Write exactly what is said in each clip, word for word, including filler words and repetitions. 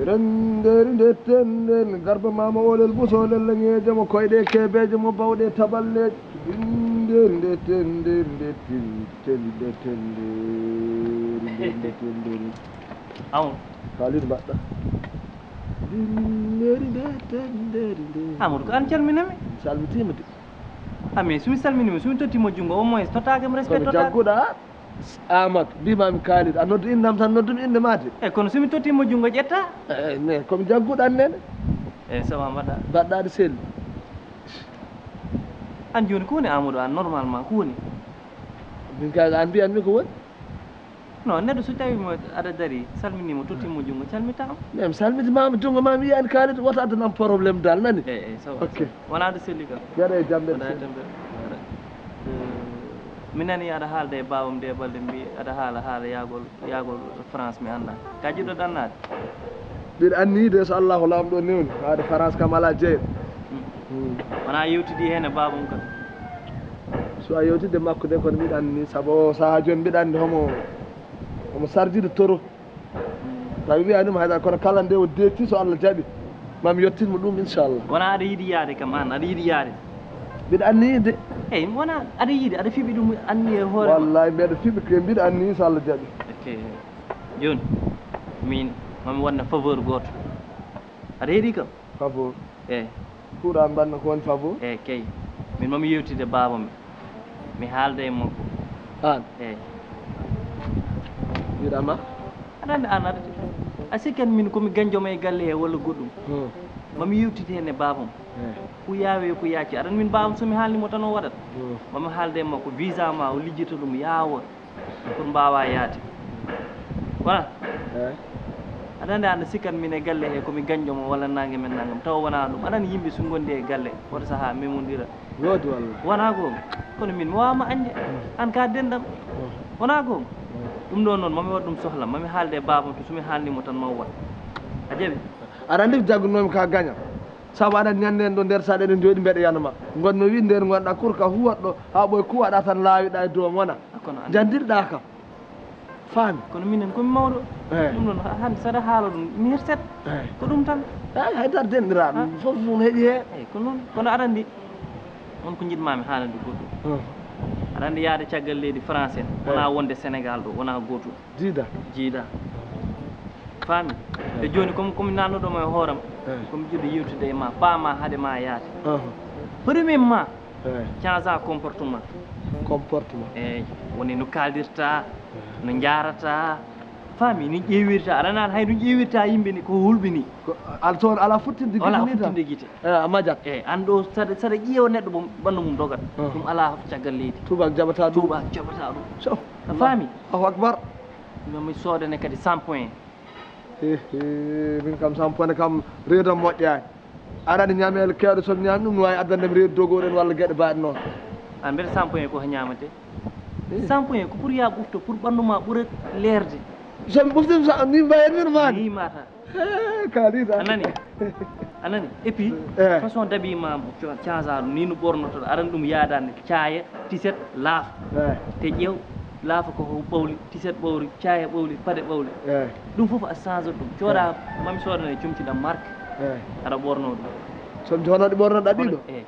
Terenderi nde tenden, garba mama olel buso lella ŋeeje mo koyɗe kebeje mo bawɗe taballeje. Terenderi nde tenden, nde tenden, nde tenden, nde tenden. Aw. Kalid mbaɗɗa. Terenderi nde tenden, nde. Amadou, ko an calminami? Salmitima de. Ami, so mi salminima, so mi tottima junngo, au moins, tottaake mo respect, kono tottaake. Jagguɗa. Amadou, mbimami Kalidou, a noddu innde am tan, noddumi innde ma de. E kono so mi tottima junngo, ƴetta. E, ne, komi jagguɗo an nene. E, so ma mbaɗa. Mbaɗɗa de selli. An jooni ko woni Amadou an, normalement, ko woni? Min kay, an mbiyanmi ko woni? Non, neɗɗo so tawima aɗa dari, salminima, tottima junngo, calmitaa. Min salmitimama, junngo ma mi yiyani Kalidou, wota addan am problème dal, nani? E, e, so, ok. So. Wona aɗa selli kam. Mbeɗa e jam, mbeɗa selli. Wona e jam, mbeɗa. Eh, mi nani aɗa haalda e baabam de balɗe mbi aɗa haala, haala yahgol, yahgol France mi annda. Ka jiɗɗo ɗannaade? Mbiɗa anni de so Allahu Laamɗo newni, haade France kam alaa jeeya. Mm. Mm. Wona yewtidi heen e baabam kam? So a yewtidde makko de kono mbiɗa anni, sabu o sahaa jooni mbiɗa anndi homo, homo sarjide toro. Tawi wiya ɗum haydara, kono kala nde o detti, so Allah jaɓi, mami yettin mo ɗum, inchallah. Wona aɗa yiɗi yaade kam an, aɗa yiɗi yaade? Mbiɗa anniyi de. Eyi, wona aɗa yiɗi, aɗa fiɓi ɗum anniye hoore ma? Wallahi, mbeɗa fiɓi ke, mbiɗa anniyi so Allah jaɓi. Ok. Jooni, min, mami wonne faveur gooto. Aɗa heɗi kam? Faveur. Eyi. Pour an mbanno ko woni faveur? Eyi, kay. Min mami yewtide baaba mi. Mi haalda e makko. An? Eyi. Mbiɗa ma? Aɗa anndi an aɗa, a sikkan min komi ganjo ma e galle he walla goɗɗum. Hmm. Mami yewtide heen e baabam. Eyi. Ko yaawi e ko yaaci. Aɗa anndi min baabam so mi haalni mo tan o waɗat. Hmm. Mami haalda e makko visa ma o lijjita ɗum yaawa. Pour mbaawa yaade. Wona? Eyi. Aɗa anndi, aɗa sikkan min e galle he komi ganjo mo walla nangam e nangam, tawa wona ɗum. Aɗa anndi yimɓe so ngondi e galle, wota sahaa memondira. Woodi walla? Wona goonga. Kono min mi waawama añde. Mm. An ka denɗam. Mm. Wona goonga. Mm. Ɗum ɗo noon, mami waɗ ɗum sohla, mami haalde e baabam to, so mi haalni mo tan ma o waɗ. A jaɓi? Aɗa anndi ko jaggunoomi ka gaña. Sabu aɗa anndi ñande en ɗo nder saɗa eɗen jooɗi mbeɗa yanama. Ngonmi wi nder ngonɗa kurka huwat ɗo, haa ɓoy kuwaɗa tan laawiɗa e dow wona. A kono anndi. Jandirɗa kam. Faami. Kono minen komi mawɗo. Eyi. Ɗum ɗon ha-, hannde saɗa haala ɗum, mi herset. Eyi. Ko ɗum tan. Eyi, haydara denɗiraaɗo. Ha? Fof mum heɓi heen. Eyi, ko noon. Kono aɗa anndi, on ko njiɗmami haalande goɗɗum. Hmm. Aɗa anndi yaade caggal leydi France en, eyi, wona wonde Sénégal ɗo, wona gootum. Jiida. Jiida. Faami? Eyi. E jooni, comme, comme nannuɗo mo e hooram, eyi, komi jiɗɗo yewtude e ma, paama haade ma yaade. Aha. Premièrement, eyi, change comportement. Comportement. Eyi, woni no kaaldirta, eyi, no njaarata, faami, no ƴeewirta. Aɗa naan hay no ƴeewirta yimɓe ni, ko hulɓini. Ko, al-, toon alaa futtinde gite. Alaa ni tan futtinde gite. Eyi, a majat. Eyi, an ɗo saɗa, saɗa ƴeewa neɗɗo mo ɓanndu mum dogat. Ah. Ɗum alaa caggal leydi. Tuubaak jaɓata ɗum. Tuubaak jaɓata ɗum. So. A faami? Allahu akbar. No mi soodane kadi shampoing. He, he, min kam shampoing kam reedam moƴƴaani. Aɗa anndi ñaameele keewɗe, so mi ñaami ɗum, no waawi addande mi reedu dogoɗen walla geɗe baaɗe noon. An mbeɗa shampoing ko ñaamate? Eh. Shampoing ko pour ya ɓufto, pour ɓanndu ma ɓura leerde. So mi ɓuftii, so ni mbayatnir ma ni? Ni mata. Eh, kaalida. A nani? A nani? Et puis, eh, façon d'habillement mo cha-, change ɗum, ni no ɓornotoɗa, aran ɗum yaadani, caaya, tiset, laaf. Eh. Te ƴeew, laafa ko ɓawli, tiset ɓawli, caaya ɓawli, paɗe ɓawli. Eh. Ɗum fof a change ɗum. Cooda, eh, mami soodane comci ɗam marque. Eh. Aɗa ɓorno ɗum. So mi soodani ɓornoɗa ɗiɗo? Eh.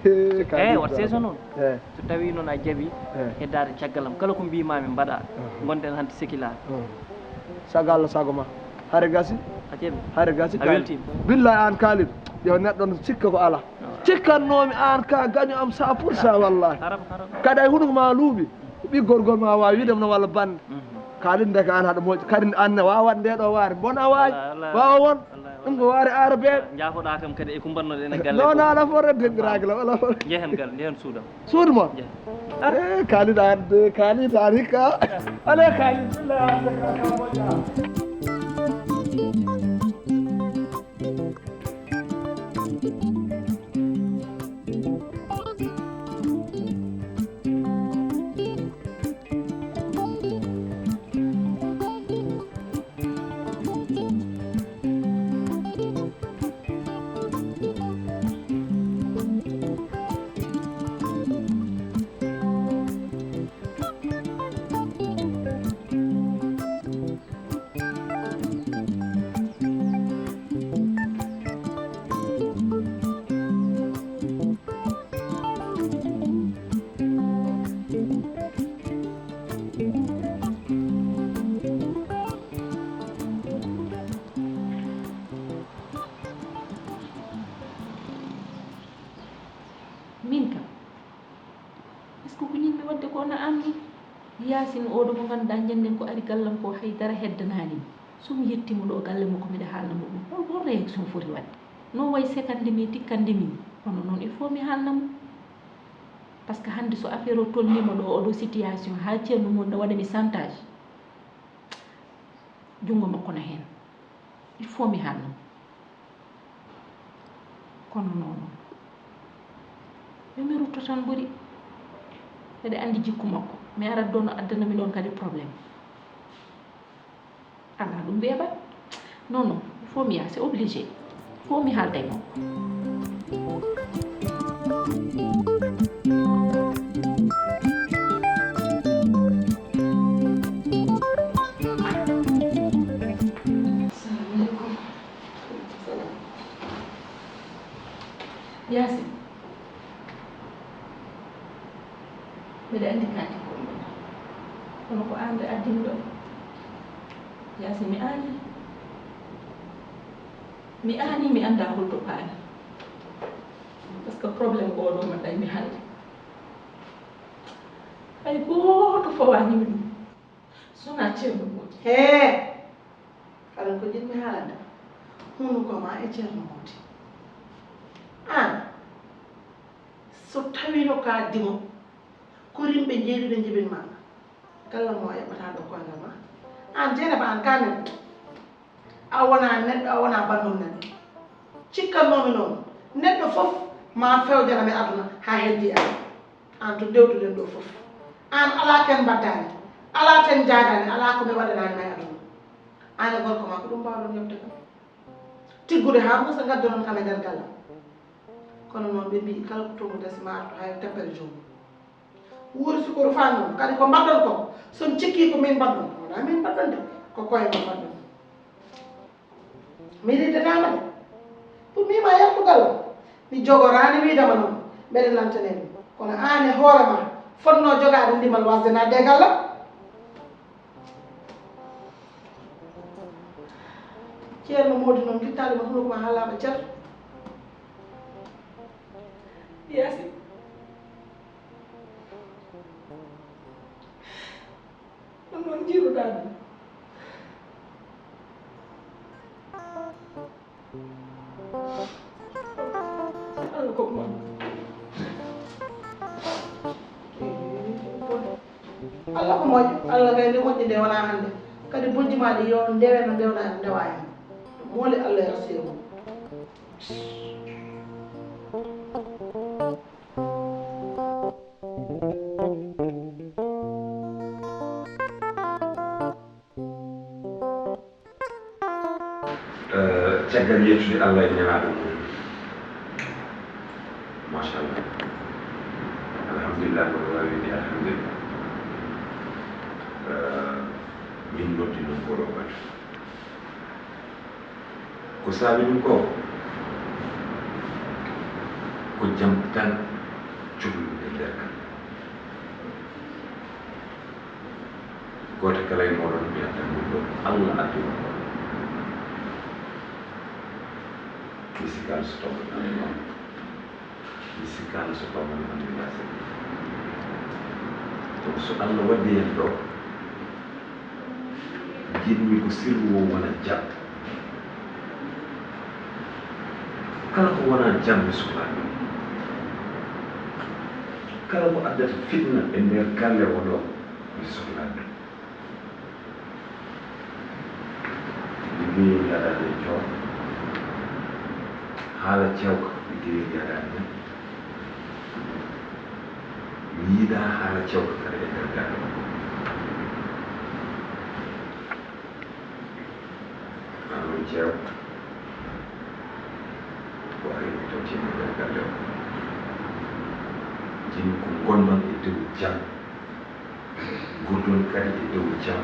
He, ka eyi, ɗum wat ɗo. Seeso noon. Eyi. So tawii noon a jaɓii, eyi, heddaade caggal am, kala ko mbiimaa-mi mbaɗaa, mhm, ngonɗen hannde sekilaare. Mhm. Sago Allah, sago ma. Hare gasi? A jaɓii? Hare gasi, a weltiima? Billahi aan Kaalid, yo neɗɗo no sikka ko alaa. Awa. Cikkatnoo-mi aan ka gaño am cent pour cent, wallahi. Haram, haram. Kadi ay hunuko ma luuɓi. Ɓiggol ngol ma waawi wiide no walla bannde. Mhm. Kaalid, ndeke aan haɗa moƴƴi. Kadi aan ne waawa waɗde ɗo waare. Bon a waawi. Wallahi, wallahi, waawa won. Wallahi, ɗum ko waare aarabeeɓe. Njaafoɗaa kam kadi e ko mbaɗnoɗen e galle. Non, non, alaa fof, ren denndiraagal, alaa fof. Njehen galle, njehen suudu am. Suudu mon? Njehen. Eh, Kaalid aan de, Kaalid aan hikka. Allez, Kaalid. Min kam, est-ce que ko ñinmi waɗde ko wona aan ni? Yaasin oɗo mo ngannduɗaa njannden ko ari gallam ko, hay dara heddanaani mi. So mi yettiima ɗo galle makko, miɗa haalna mo ɗum, hol, hol réaction foti waɗde? No way sekande mi, tikkande mi. Kono noon, il faut mi haalna mo. Parce que hannde so affaire o tolniima ɗo, oɗo situation, haa ceerno mum no waɗa mi chantage, junngo makko na heen. Il faut mi haalna mo. Kono noon, yo mi rutto tan ɓuri. Mbeɗa anndi jikku makko. Mi arat ɗo no addana mi ɗoon kadi problème. Alaa ɗum weeɓat. Non, non, il faut mi yaha, c'est obligé. Il faut mi haalda e makko. Assalamu aleykum. Yaasin, mbeɗa anndi kaati ko ɗum, kono ko aan nde addimi ɗo. Yaasin, mi aani. Mi aani, mi anndaa hol to paani. Parce que problème oo ɗoo mbaɗɗaa mi hannde. Hay gooto fawaani mi ɗum. Sona Ceerno Moodi. Hee! Haɗa ko jiɗmi haalande ma. Hunuko ma e Ceerno Moodi. Aan, so tawiino ka dimo, ko rimɓe jeeɗiɗo njibin ma. Kala mo a eɓɓata ɗo koyngal ma. Aan, Jeynaba, aan ka neɗɗo. A wonaa neɗɗo, a wonaa banndum neɗɗo. Cikkannoomi noon, neɗɗo fof ma fewjanam e aduna haa heddii aan. Aan to ndewtuɗen ɗo fof. Aan alaa ken mbaɗdaani, alaa ten njaadaani, alaa ko mi waɗanaani ma e aduna. Aan e gorko ma ko ɗum mbaawɗon yoɓde kam. Tiggude haa muusa ngaddonon kam e nder galle. Kono noon ɓe mbiyi kala ko toon dasi ma artu hay teppere joomum. Wuuri sukuru faa noon, kadi ko mbaɗɗon ko, so on cikkii ko min mbaɗɗon, wonaa min mbaɗɗon de, ko koye mon mbaɗɗon. Mi riddanaama de. Ɗum wiima yaltu galle. Mi jogoraani wiidama noon, mbeɗa nantane ɗum. Kono aan e hoore ma, fotnoo jogaade ndimal wasde naatde e galle. Ceerno Moodi noon, ngittaali ma hunuko ma haalaama cer. Yaasin. Ɗum noon njiiruɗaa ɗum. Allah ko moƴƴo. Allah ko moƴƴo. Allah kay nde moƴƴi nde wonaa hannde. Kadi bojji maa ɗi yo ndewe no ndewɗaa ndewa heen. Mooli Allah e Rasuulu mum. Eh, caggal yettude Allah e Nelaaɗo mum, machallah, alhamdulillah, kono waawi wiide alhamdulillah. Eh, min noddi noon koɗo batu. Ko saabi ɗum ko, ko jam tan cukalmi e nder kam. Gooto kala e mooɗon mi addan ɗum ɗo, Allah addi ɗum ɗo. Mi sikkaano so tawno tan e noon. Mi sikkaano so tawno tan e yaasi. Donc so Allah waddi heen ɗo, Njiɗmi ko sirlu o wona jam. Kala ko wona jam mi sohlaa ɗum. Kala ko addata fitna e nder galle o ɗo mi sohlaa ɗum. Liggeeyel yaadaani e joor, haala cewka liggeeyel yaadaani e. Mi yiɗaa haala cewka kadi e nder galle o. An on jeew ko ari mi tawti e nder galle o. Jimi ko ngonɗon e dow jam. Ngurdon kadi e dow jam.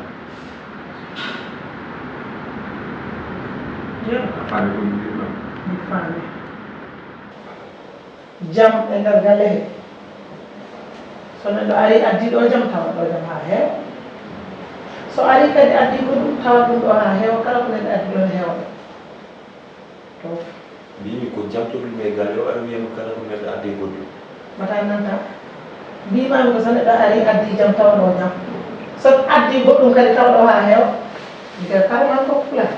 Jam. A faami ko mi mbirma? Mi faami. Jam e nder galle he. So neɗɗo ari addi ɗo jam, tawa ɗo jam haa heewa. So ari kadi addi goɗɗum, tawa ɗum ɗo haa heewa, kala ko neɗɗo addi ɗo ne heewa ɗo. To. Mbimi ko jam to ɗum e galle o, aɗa wiyama kala ko neɗɗo addi goɗɗum. Mata nanta. Mbimami ko so neɗɗo ari addi jam, tawa ɗo jam. So addi goɗɗum kadi, tawa ɗo haa heewa. Mbiɗa kala man ko pulaar.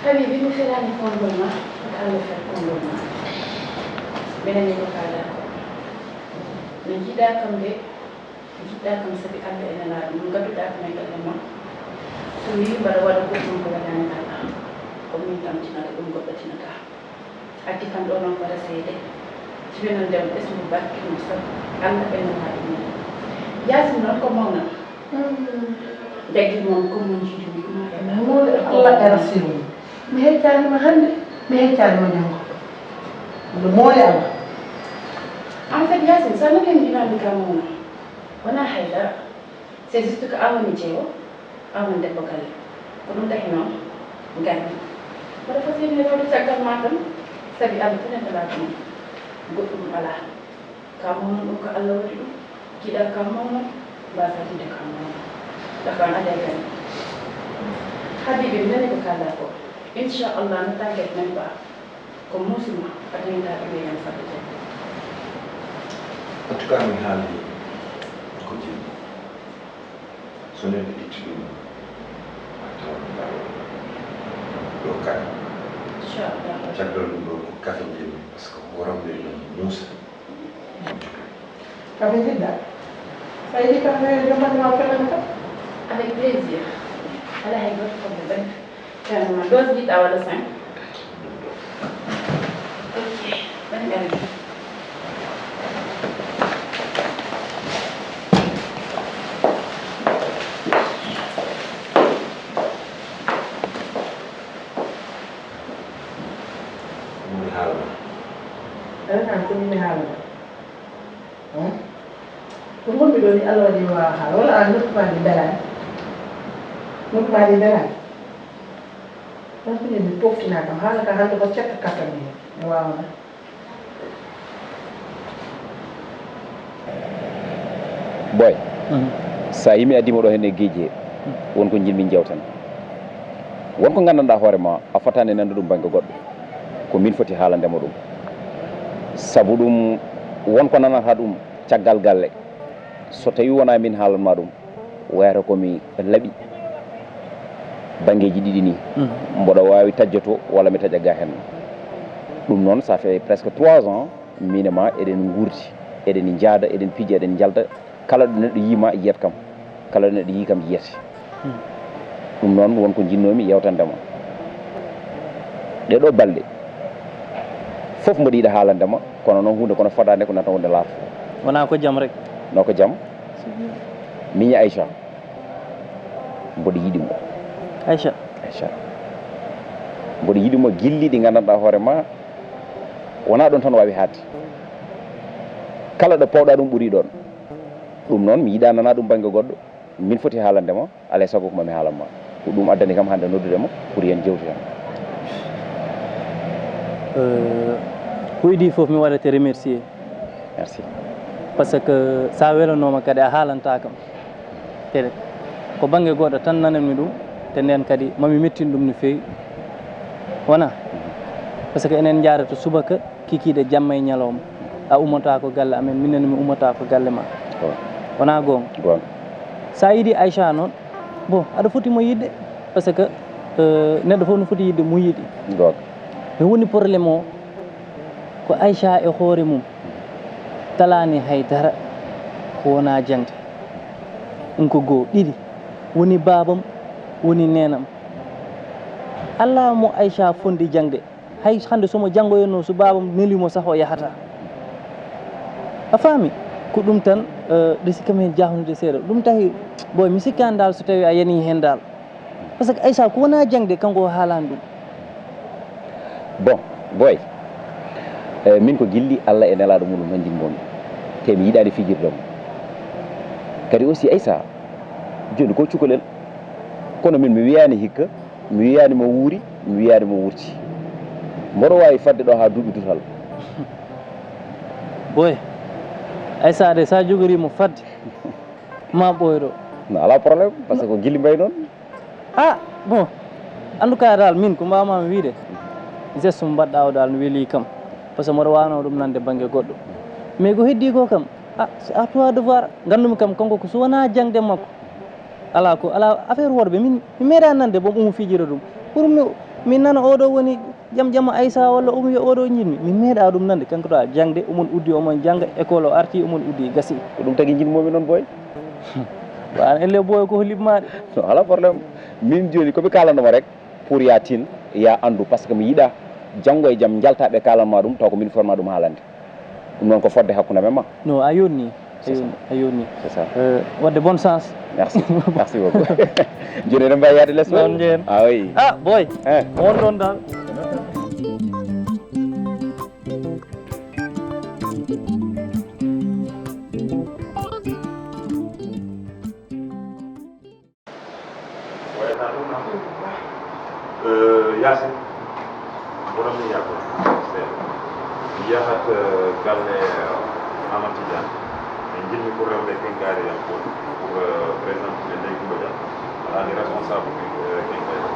Habibi, mi felaani konngol ma, wota Allah fel konngol ma. Minen ni ko kaalaa ko. Mi yiɗaa kam de, mi yiɗaa kam sabi Allah e Nelaaɗo, min ngadduɗaa kam e galle ma. So mi wii mbaɗa waɗa goɗɗum ko welaani Allah, ko min tamtinata ɗum, goɗɗo tinataa. Addi kam ɗo noon mbaɗa seede. Jibinande mo ɓesngu barke mum sabu Allah e Nelaaɗo mum. Yaasin noon ko mawna. Jaggi moom ko mo jiidu mi ɗum e Moole Allah e Rasiilu mum. Mi heccaani ma hannde, mi heccaani ma ñanngo. Nde moole Allah. En fait, Yaasin, so a nanii mi inaani ka mawna, wonaa hay dara. C'est juste que an woni jeewo, an woni debbo galle. Ko ɗum tahi noon, ngarmi. Mboɗo fas yéene rewde caggal ma tan, sabi Allah tun e Nelaaɗo mum. Goɗɗum alaa. Ka mawnon ɗum ko Allah waɗi ɗum, jiɗa ka mawnon, mbasa tinde ka mawnon. Ɗaka an alay gani. Habibi, mi nani ko kala ko. Inchallah, ne t'inquiète même pas. Ko muusima, a dañata ɗum e yam sappo jam. En tout cas, mi haali ko jiɗmi. So neɗɗo itti ɗum, a tawan ɗum ɗo kadi. Inchallah. Caggal ɗum ɗo ko kafe njeɗmi, parce que horam nde ɗum muusa. Kafe njiɗɗa? Sa yiɗi kafe, jombani ma felana kam. Avec plaisir. Alaa hay gooto problème. Tan ma dose njiɗɗa walla cinq? Ok. Mbaɗen arde. Ko mi haalata? Aɗa ko mi haalata? Hmm? Ko ngonmi ɗo ni, Allah waɗi mi waawa haala. Walla a noppi ma ndi mbelaani? Noppi ma ndi mbelaani? Tan ko mi poftina kam. Haala ka hannde ko cetta kattan mi. Mi waawana. Boy, so a yimi addi mo ɗo henne geeji he, won ko jiɗmi jewtan. Won ko nganndanɗaa hoore ma, a fotaani nande ɗum bannge goɗɗo. Ko min foti haalande mo ɗum. Sabu ɗum, won ko nanata ɗum caggal galle. So tawi wonaa min haalan ma ɗum, wayata ko mi laɓi banngeeji ɗiɗi nii. Mboɗo waawi taƴjo to, walla mi taƴa ga heen. Ɗum noon, ça fait presque trois ans, min e ma eɗen nguurdi, eɗen njaada, eɗen pija, eɗen njalda. Kala ɗo neɗɗo yii ma, yiyat kam. Kala ɗo neɗɗo yii kam, yiyat. Ɗum noon, won ko njinnoomi yewtande ma. Ɗee ɗoo balɗe fof mboɗo yiɗa haalande ma, kono noon huunde kono fodaande ko nata wonde laatoto. Wonaa ko jam rek. No ko jam? Miñi Aïcha, mboɗo yiɗi mo. Aïcha. Aïcha. Mboɗo yiɗi mo gilli ɗi nganndanɗaa hoore ma, wonaa ɗoon tan waawi haadde. Kala ɗo pawɗaa ɗum ɓuri ɗoon. Ɗum noon, mi yiɗaa nanaa ɗum bannge goɗɗo. Min foti haalande ma, alaa e sago ko mami haalan ma. Ko ɗum addani kam hannde noddude ma pour yen jewtu heen. Ko idii fof mi waɗate remercier. Merci. Parce que sa welanooma kadi a haalanta kam. Tede ko bannge goɗɗo tan nananmi ɗum, te ndeen kadi mami mettin ɗum no feewi. Wona? Parce que enen njaarata subaka kikiiɗe jamma e ñalawma. A ummotaako galle amen, minen mi ummotaako galle ma. Wona goonga? Goonga. So a yiɗi Aïcha noon, Bon, aɗa foti mo yiɗde, parce que, euh, neɗɗo fof no foti yiɗde mo yiɗi. Goonga. Mais woni problème o, ko Aïcha e hoore mum talaani hay dara ko wonaa jaŋde. Ɗum ko goo. Ɗiɗi, woni baabam, woni neenam. Alaa mo Aïcha fotndi jaŋde. Hay hannde so mo janngoyatnoo, so baabam nelii mo sah, o yahataa. A faami? Ko ɗum tan, eh, ɗe sikka men jahnude seeɗa. Ɗum tahi, boy, mi sikkaani dal so tawii a yanii heen dal. Parce que Aïssa, ko wonaa jaŋde, kanko o haalaani ɗum. Bon, boy, eh, min ko gilli Allah e nelaaɗo muɗum tan njiɗ-mi. Te mi yiɗaani fijirde mo. Kadi aussi, Aïssa, jooni ko cukalel. Kono min mi wiyaani hikka, mi wiyaani mo wuuri, mi wiyaani mo wurti. Mboɗo waawi fadde ɗo haa duuɓi dutal. Boy, Aïssa de, so a jogorii mo fadde, ma ɓooy ɗo. No, alaa problème, parce que ko gilli mbayi noon. Ah, bon, en tout cas dal, min ko mbawmi wiyde, geste mo mbaɗɗa o dal no weli kam, parce que mboɗo waawno ɗum nande bannge goɗɗo. Mais ko heddii ko kam, ah, c'est à toi de voir. Nganndumi kam, kanko ko so wonaa jaŋde makko, alaa ko, alaa, affaire worɓe, min mi meeɗaa nande boom omo fijira ɗum. Pour mi, mi nana oɗo woni jam jam Aïssa walla omo wiya oɗo njiɗ-mi. Mi meeɗaa ɗum nande, kanko to jaŋde, omon uddi, omon jannga, école o arti, omon uddi, gasi. Ko ɗum tagi njiɗ-mi-mi noon, boy. Ko an elle boy ko liɓmaɗe. No, alaa problème. Min jooni ko mi kaalanno ma rek, pour ya tin, ya anndu, parce que mi yiɗaa janngo e jam njalta ɓe kaalan ma ɗum, taw ko min forma ɗum haalande. Ɗum noon ko fodde hakkunde amen ma. No, a yonni. A yonni. A yonni. C'est ça. Euh, wadde bonne chance. Merci. Merci beaucoup. Jooni eɗen mbawi yaade les. Noon njeen. Ah oui. Ah, boy. Eh. On ɗon dal. Wayata ɗum na. Yaasin, mboɗon mi yaako seeɗa. Mi yahat galle Amadou Tidiane. Min njiɗmi pour rewde kenkayri am fof pour présenter ndey Kumba Dia. Alaa ni responsable kenkayri.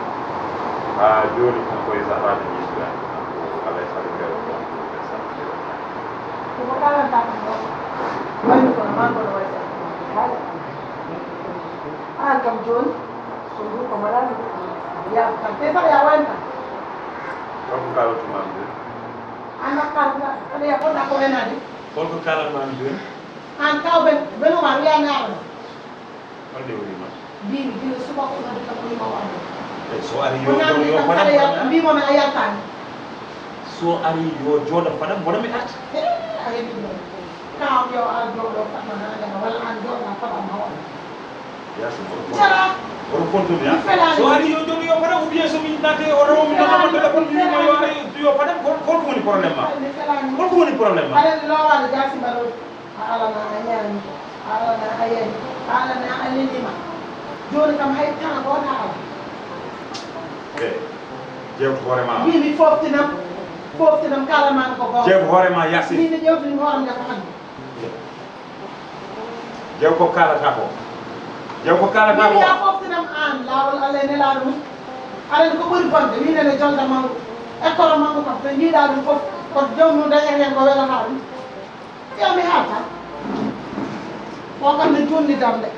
Haa jooni kanko e sahaaji yisuɓe an. Alaa e sago ndewa ɗon. Ko mo kalanta ɗum ɗo. Wayno kono maa kono way sa. An kam jooni. Ko ndu ko mbaɗaani. Ya kam te sax ya wayno kam. Holko kaalatuma mi jooni? An nak kaalata aɗa ya fota ko wenaade. Holko kaalatma mi jooni? An kaw ben ben Omar wiya mi arano. Holde woni ma? Mbimi gila subaka o nodde kam o wima o arano. So ari yo joɗo yo fadam. Mbima mi a yaltani. So ari yo joɗo fadam mboɗo mi arta. A heɓi ɗum. Kaw yo ar joɗo fadma na walla an joɗo fadam ma walla. Oɗo kontomi a so ari yo joɗo yo fadam ou bien somi naate o rewo mi nodda mo téléphone mi wima yo ara yo fadam holko woni problème ma? Holko woni problème ma? Aɗa lowaade gasi mbaɗo a alana a ñaami a alana a yari a alana a lelima. Joni kam hay tana gota ala. E jewto hoore ma. Mbimi foftinam foftinam kalamami ko goo. Jewto hoore ma yasi. Mbimi ƴewtini hoorem nde ko hande. Jew ko kaalata ko. Jew ko kaalata ko. Min ya foftinam aan laawol Allah e nelaaɗo mum. Aɗa anndi ko ɓuri bonde min ene jolda manngu. Ekkoro manngu kam so njiiɗaa ɗum fof ko joom mum dañata heen ko welata ɗum. Yo mi haalta. O kam ne juulni darnde.